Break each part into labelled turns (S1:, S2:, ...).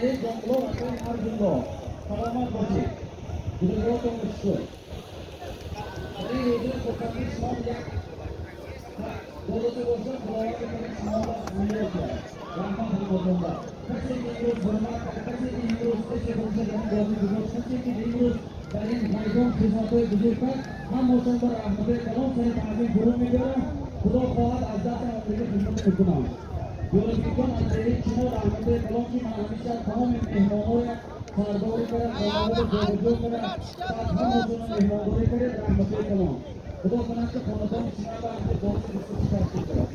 S1: Эй домло, акои Арзулло, саломат бошед. Бузургворатон шукр. Ин ҳузури хурсандии шумо як додота бошад, Худованд кунад шуморо меҳр кунад. Раҳмат ҳамватонда. Касе ки имрӯз ҳурмат кард, касе ки имрӯз пеши худша дар ин бозӣ гузошт, касе ки имрӯз дар ин майдон хизматҳои бузург кард, ҳамашон ба раҳматҳои калон сари таъзим фурӯ мебарам. Худо хоҳад, аз дастам омадагӣ хизмат мекунам. Ёрикон, аз деҳаи шумо раҳматҳои калон, ки ман ҳамеша тамоми меҳмонҳоя сардорӣ карда, хонавода ҷобаҷо карда, ҳамашонро меҳмондорӣ кардед. Раҳматҳои калон. Худо кунад, ки хонадони шумо ба ҳамин бозӣ бисёр ташкил шавад.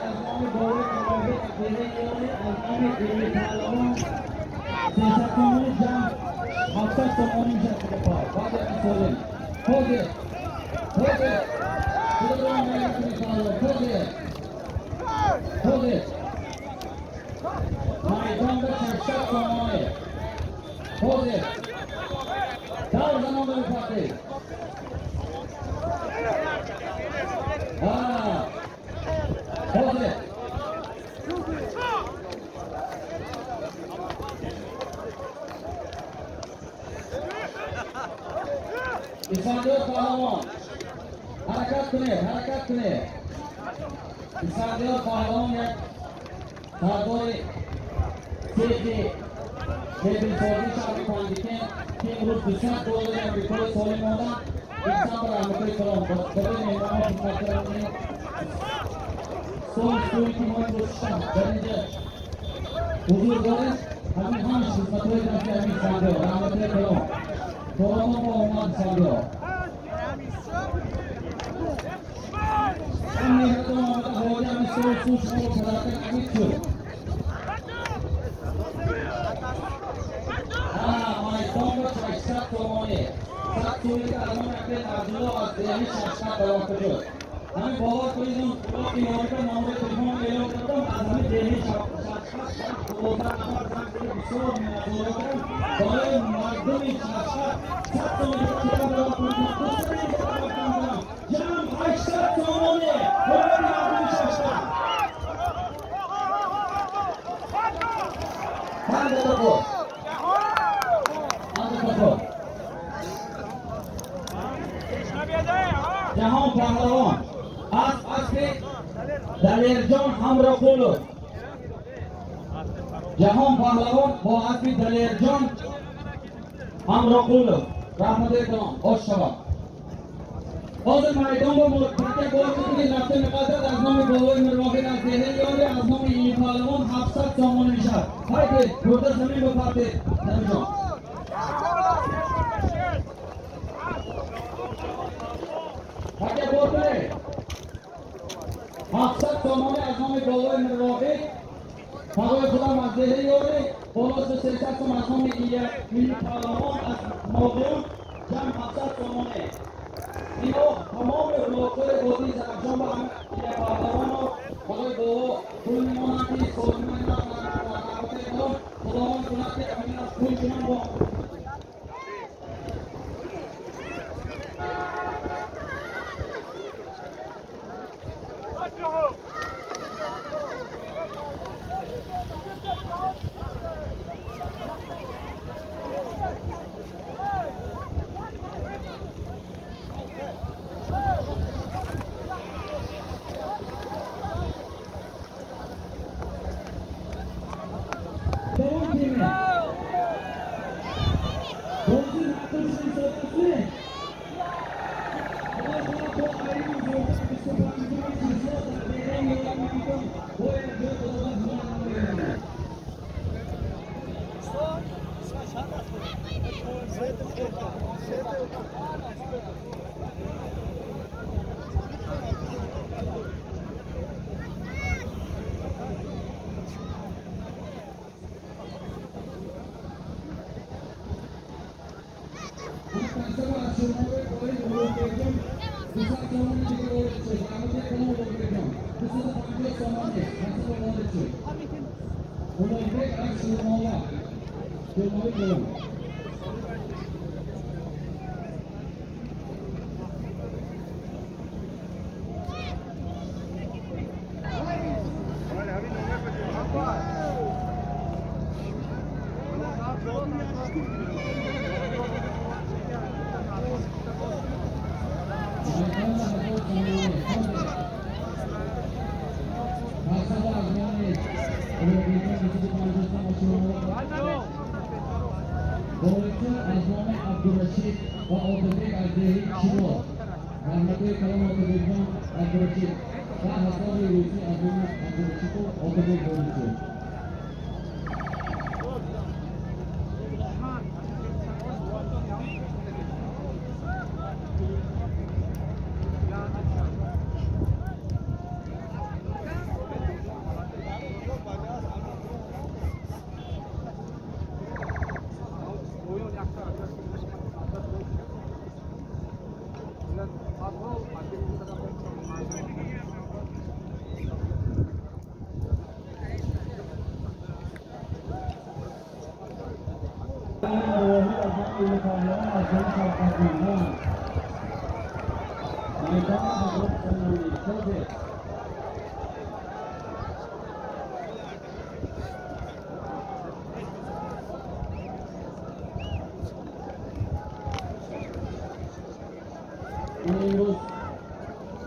S1: Аз номи бовари мурофиқ аз деҳаи Ёри, аз номи Илми Паҳлавон 300 сомонӣ, ҷамъ 700 сомонӣ мешавад. Худо хоҳад, баъди ҳамин солим. Ҳозир, ҳозир, худо паҳлавон, ҳозир, ҳозир, майдон ба 600 сомонӣ. Ҳозир, давр занон бифартед. Ҳозир, Исфандиёр паҳлавон, ҳаракат кунед, ҳаракат кунед. Исфандиёр паҳлавон як сардори сехи мебелсозии шаҳри Панҷакент, ки имрӯз 200 доллари амрикои солим монданд. Ихсан ба раҳматҳои калон барои меҳмонҳо хизмат кардани стол, стуле ки мо имрӯз шам дар инҷа ҳузур дорем, ҳамин ҳамаш хизматҳои дасти ҳамин Исфандиёр. Раҳматҳои калон. Коратон бо омад, Исфандиёр. Ҳам меҳратон омада, ҳоҷа, ҳамин стол, стул шуморо подарка ҳамин шуд. Майдон ба 600 сомонӣ. 100 сомонӣ ки аз номи акаи Абдулло аз деҳаи Шашқар баромада шуд. Ҳамин бовар кунед, он хулоқи ёрика номраи телефон эълон кардам, аз ҳамин деҳаи Шашқар 12 нафар занг зада, бисёр миннатдорӣ кардам. Барои мардуми Шашқар 100 сомонӣ кита баромад, ҷамъ 800 сомонӣ барои мардуми Шашқар. Панҷ дақиқа, 5 дақиқа. Ҷаҳон паҳлавон аз аспи Далерҷон Ҳамроқулов. Ҷаҳон паҳлавон бо аспи Далерҷон Ҳамроқулов. Раҳматои калон, ош шавад. Ҳозир майдон бо пакка бор мекунед, рафта меқадр. Аз номи бобои Мирвоҳид аз деҳаи Ёри, аз номи Илми паҳлавон 700 сомонӣ мешавад. Ҳайде, бурда замин бипартед, Дамиҷон. Пакка бор кунед. 700 сомонӣ аз номи бобои Мирвоҳид, барои худам аз деҳаи Ёри, болоси 300 сом аз номи Илми паҳлавон аз Моғиён, ҷамъ 700 сомонӣ. Ино тамоми улоқҳои водии Зарафшон ба ҳама Илия паҳлавонро барои бобо пул мемонанд, ки солимаи раҳматои калон. Худованд кунад, ки ҳамин аз пул кунам бо Давом тими. Бозӣ нақлши содасӣ. Худо хоҳад, то айни зиёда 25 чизҳо дар деҳаи Ёри майдон бояд ҷой Худованд ҳимоя намояд.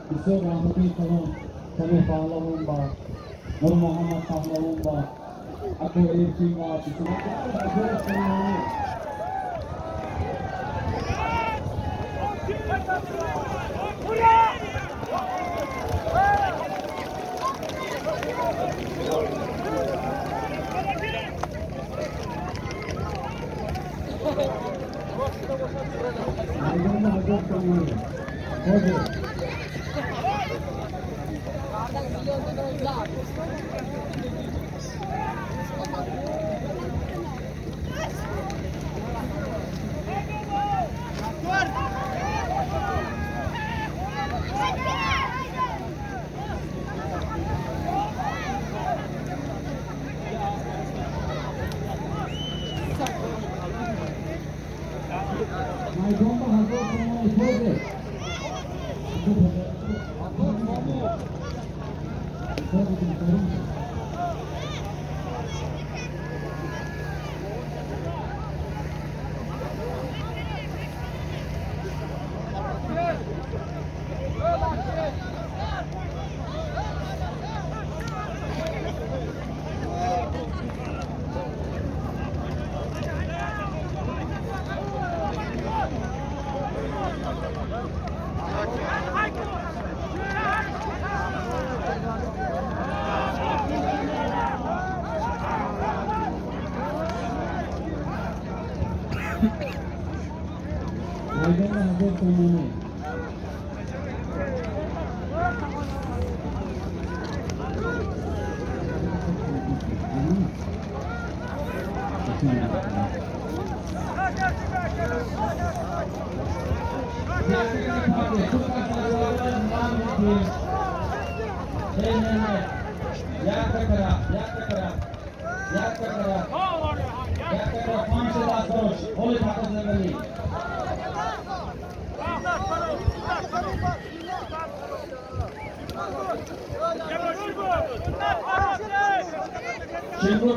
S1: Бисёр раҳматии калон Самир Паҳлавон ба Нурмуҳаммад Паҳлавон ба Ако Эркин ба Чемпион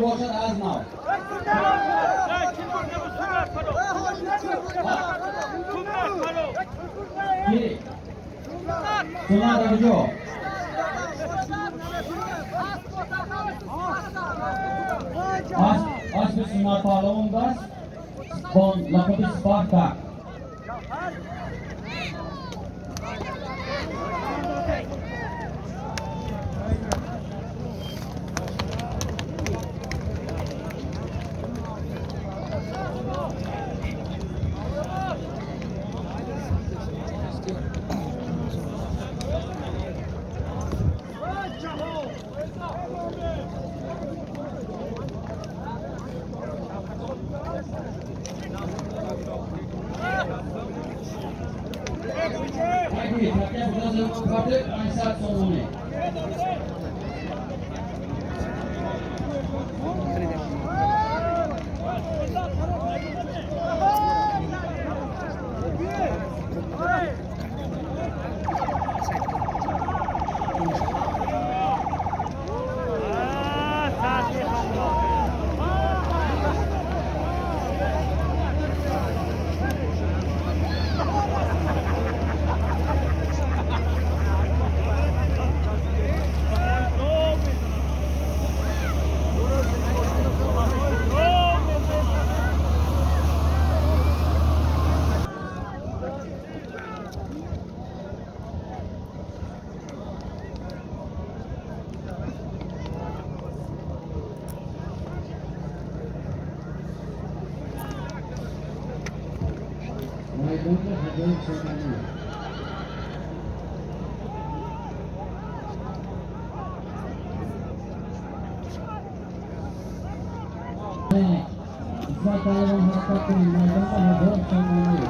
S1: бошад аз нав. Сунар куҷо? Асби Сунар Паҳлавон даст бо лақаби Спартак. Такя карте 500 сомонӣ. Майдонда 1000 сомонӣ. Исмат Палвон, ҳаракат кунед, майдонда 1000 сомонӣ.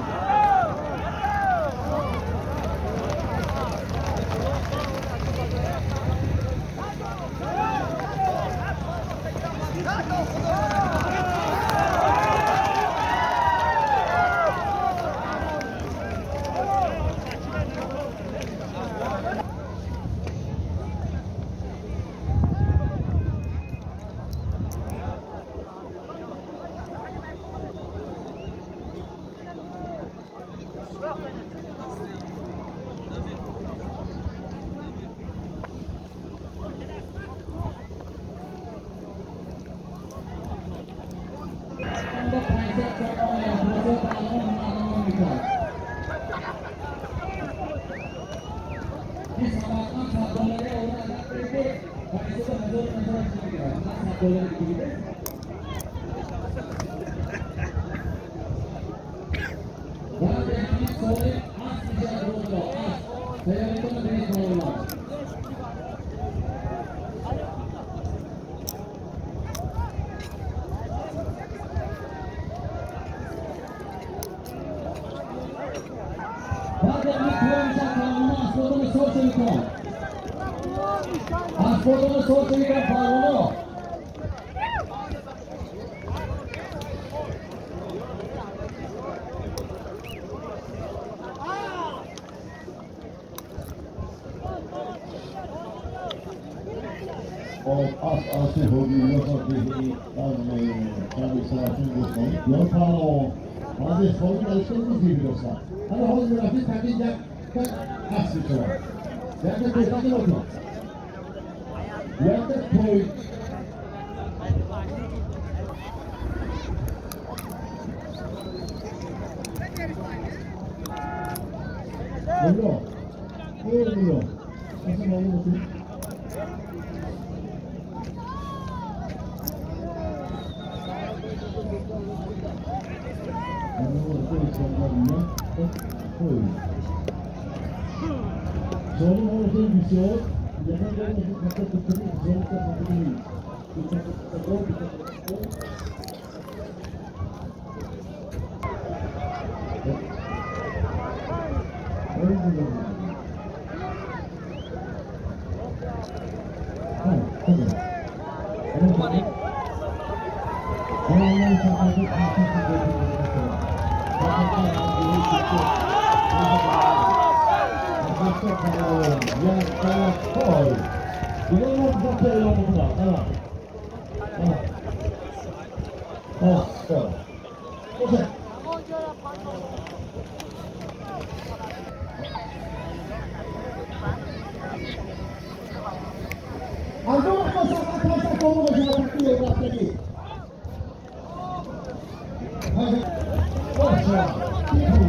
S1: Майдонда 500 сомонӣ. Абдурраззоқ Палвон ҳунарнамоӣ мекард. Ки Самарқанд 100 доллари овард, агар 500 1900 мегирад. Ман 100 доллари бигиред. Баъди ҳамин соли аст мешавад рӯзро аст. Тайёритон бинед, баловар. Баъди ҳамин кор мешавад, палвоно, асбодони соз шавитон. Асбодони соз шавитон, палвоно.
S2: خب از آس هویت از شهر سرافین گفتم یا پهلوان از خود اشکال زیر داشتن. حالا حاضر رفتی تقریب یک یک اصلی شود. یک توی نکن. یک توی. Мулло. Эй, мулло. Аслан معلوم olsun. Солим ҳолатои бисёр ягон ҷой